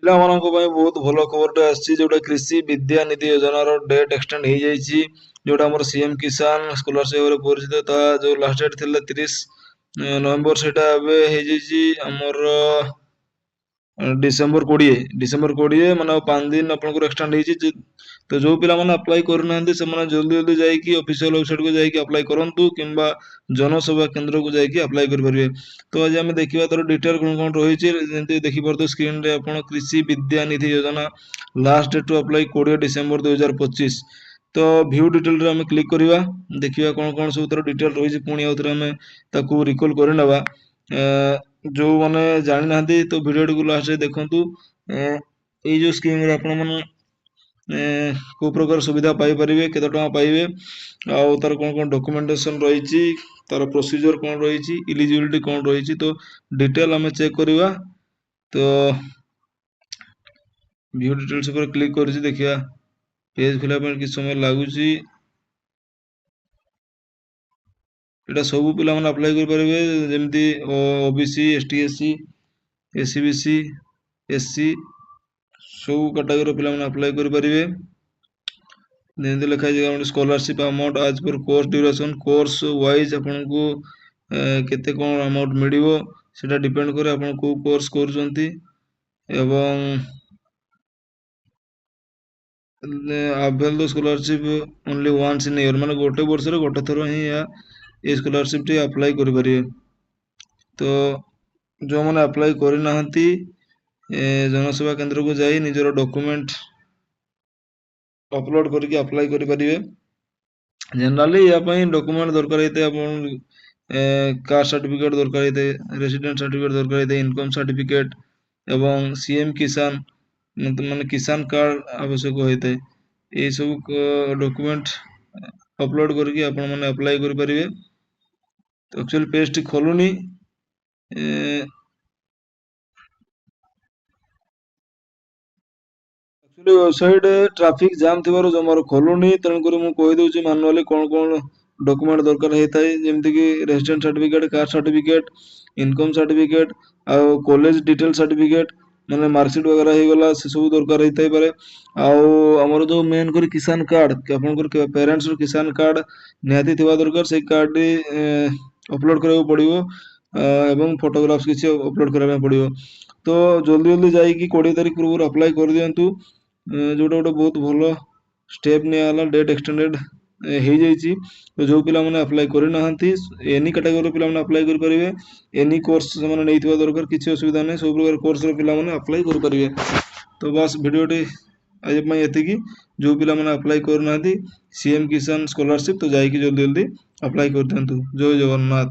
ପିଲାମାନଙ୍କ ପାଇଁ ବହୁତ ଭଲ ଖବରଟେ ଆସିଛି, ଯେଉଁଟା କୃଷି ବିଦ୍ୟାନିଧି ଯୋଜନାର ଡେଟ୍ ଏକ୍ସଟେଣ୍ଡ ହେଇଯାଇଛି। ଯେଉଁଟା ଆମର ସିଏମ୍ କିଷାନ ସ୍କଲାରସିପ୍ ଭାବରେ ପରିଚିତ, ତାହା ଯେଉଁ ଲାଷ୍ଟ ଡେଟ୍ ଥିଲା 30 ନଭେମ୍ବର, ସେଇଟା ଏବେ ହେଇଯାଇଛି ଆମର ଡିସେମ୍ବର 20। ଡିସେମ୍ବର 20 ମାନେ ଆଉ 5 ଦିନ ଆପଣଙ୍କର ଏକ୍ସଟେଣ୍ଡ ହେଇଛି। ତ ଯେଉଁ ପିଲାମାନେ ଆପ୍ଲାଏ କରିନାହାନ୍ତି, ସେମାନେ ଜଲ୍ଦି ଜଲ୍ଦି ଯାଇକି ଅଫିସିଆଲ ୱେବସାଇଟ୍କୁ ଯାଇକି ଆପ୍ଲାଏ କରନ୍ତୁ କିମ୍ବା ଜନସେବା କେନ୍ଦ୍ରକୁ ଯାଇକି ଆପ୍ଲାଏ କରିପାରିବେ। ତ ଆଜି ଆମେ ଦେଖିବା ତାର ଡିଟେଲ କ'ଣ କ'ଣ ରହିଛି। ଯେମିତି ଦେଖିପାରୁଥିବେ ସ୍କ୍ରିନରେ ଆପଣ, Krushi Vidyanidhi Yojana last date to apply 20 December 2025। ତ ଭ୍ୟୁ ଡିଟେଲରେ ଆମେ କ୍ଲିକ୍ କରିବା, ଦେଖିବା କ'ଣ କ'ଣ ସବୁ ତାର ଡିଟେଲ ରହିଛି। ପୁଣି ଆଉ ଥରେ ଆମେ ତାକୁ ରିକଲ୍ କରିନେବା। ଯେଉଁମାନେ ଜାଣିନାହାନ୍ତି, ତ ଭିଡ଼ିଓଟିକୁ ଲାଷ୍ଟରେ ଦେଖନ୍ତୁ। ଏଇ ଯେଉଁ ସ୍କିମ୍ରେ ଆପଣମାନେ କେଉଁ ପ୍ରକାର ସୁବିଧା ପାଇପାରିବେ, କେତେ ଟଙ୍କା ପାଇବେ, ଆଉ ତାର କ'ଣ କ'ଣ ଡକୁମେଣ୍ଟେସନ୍ ରହିଛି, ତାର ପ୍ରୋସିଜର କ'ଣ ରହିଛି, ଇଲିଜିବିଲିଟି କ'ଣ ରହିଛି, ତ ଡିଟେଲ ଆମେ ଚେକ୍ କରିବା। ତ ଭ୍ୟୁ ଡିଟେଲ୍ସ ଉପରେ କ୍ଲିକ୍ କରିଛି, ଦେଖିବା। ପେଜ୍ ଖୋଲିବା ପାଇଁ କିଛି ସମୟ ଲାଗୁଛି। ଏଇଟା ସବୁ ପିଲାମାନେ ଆପ୍ଲାଏ କରିପାରିବେ, ଯେମିତି OBC, ST, SC, SEBC, SC, ସବୁ କାଟାଗୋରୀର ପିଲାମାନେ ଆପ୍ଲାଏ କରିପାରିବେ। ଯେମିତି ଲେଖା ହେଇଛି, scholarship amount as per course duration। Course wise ଆପଣଙ୍କୁ କେତେ କ'ଣ ଆମାଉଣ୍ଟ ମିଳିବ, ସେଇଟା ଡିପେଣ୍ଡ କରେ ଆପଣ କେଉଁ କୋର୍ସ କରୁଛନ୍ତି। ଏବଂ avail the scholarship only once in year, ମାନେ ଗୋଟେ ବର୍ଷରେ ଗୋଟେ ଥର ହିଁ ଏହା ଏ ସ୍କଲାରସିପ୍ଟି ଆପ୍ଲାଏ କରିପାରିବେ। ତ ଯେଉଁମାନେ ଆପ୍ଲାଏ କରିନାହାନ୍ତି, ଜନସେବା କେନ୍ଦ୍ରକୁ ଯାଇ ନିଜର ଡକୁମେଣ୍ଟ ଅପଲୋଡ଼ କରିକି ଆପ୍ଲାଏ କରିପାରିବେ। ଜେନେରାଲି ୟା ପାଇଁ ଡକୁମେଣ୍ଟ ଦରକାର ହେଇଥାଏ, ଆପଣ କାଷ୍ଟ ସାର୍ଟିଫିକେଟ୍ ଦରକାର ହେଇଥାଏ, ରେସିଡେଣ୍ଟ ସାର୍ଟିଫିକେଟ୍ ଦରକାର ହେଇଥାଏ, ଇନକମ୍ ସାର୍ଟିଫିକେଟ୍ ଏବଂ ସିଏମ୍ କିଷାନ ମାନେ କିଷାନ କାର୍ଡ଼ ଆବଶ୍ୟକ ହୋଇଥାଏ। ଏଇସବୁ ଡକୁମେଣ୍ଟ ଅପଲୋଡ଼ କରିକି ଆପଣମାନେ ଆପ୍ଲାଏ କରିପାରିବେ। ତ ଆକ୍ଚୁଆଲି ପେଜ୍ଟି ଖୋଲୁନି। ଆକ୍ଚୁଆଲି ୱେବସାଇଟ୍ ଟ୍ରାଫିକ୍ ଜାମ୍ ଥିବାରୁ ଜମାରୁ ଖୋଲୁନି। ତେଣୁକରି ମୁଁ କହିଦେଉଛି ମାନୁଆଲି କ'ଣ କ'ଣ ଡକୁମେଣ୍ଟ ଦରକାର ହେଇଥାଏ, ଯେମିତିକି resident certificate, caste certificate, income certificate ଆଉ କଲେଜ ଡିଟେଲ ସାର୍ଟିଫିକେଟ୍, ମାନେ ମାର୍କସିଟ୍ ବଗେରା ହେଇଗଲା, ସେସବୁ ଦରକାର ହେଇଥାଇପାରେ। ଆଉ ଆମର ଯେଉଁ ମେନ୍ କରି କିଷାନ କାର୍ଡ଼, ଆପଣଙ୍କର ପ୍ୟାରେଣ୍ଟସର କିଷାନ କାର୍ଡ଼ ନିହାତି ଥିବା ଦରକାର। ସେଇ କାର୍ଡ଼ଟି ଅପଲୋଡ଼ କରିବାକୁ ପଡ଼ିବ ଏବଂ ଫଟୋଗ୍ରାଫ୍ସ କିଛି ଅପଲୋଡ଼ କରିବା ପାଇଁ ପଡ଼ିବ। ତ ଜଲ୍ଦି ଜଲ୍ଦି ଯାଇକି 20 ତାରିଖ ପୂର୍ବରୁ ଆପ୍ଲାଏ କରିଦିଅନ୍ତୁ। ଯେଉଁଟା ଗୋଟେ ବହୁତ ଭଲ ଷ୍ଟେପ୍ ନିଆଗଲା, ଡେଟ୍ ଏକ୍ସଟେଣ୍ଡେଡ଼ ହେଇଯାଇଛି। ତ ଯେଉଁ ପିଲାମାନେ ଆପ୍ଲାଏ କରିନାହାନ୍ତି, ଏନି କାଟାଗୋରୀର ପିଲାମାନେ ଆପ୍ଲାଏ କରିପାରିବେ। ଏନି କୋର୍ସ ସେମାନେ ନେଇଥିବା ଦରକାର, କିଛି ଅସୁବିଧା ନାହିଁ। ସବୁ ପ୍ରକାର କୋର୍ସର ପିଲାମାନେ ଆପ୍ଲାଏ କରିପାରିବେ। ତ ବାସ୍, ଭିଡ଼ିଓଟି ଆଜି ପାଇଁ ଏତିକି। ଯେଉଁ ପିଲାମାନେ ଆପ୍ଲାଏ କରିନାହାନ୍ତି ସିଏମ୍ କିଷାନ ସ୍କଲାରସିପ୍, ତ ଯାଇକି ଜଲ୍ଦି ଜଲ୍ଦି ଆପ୍ଲାଏ କରିଦିଅନ୍ତୁ। ଜୟ ଜଗନ୍ନାଥ।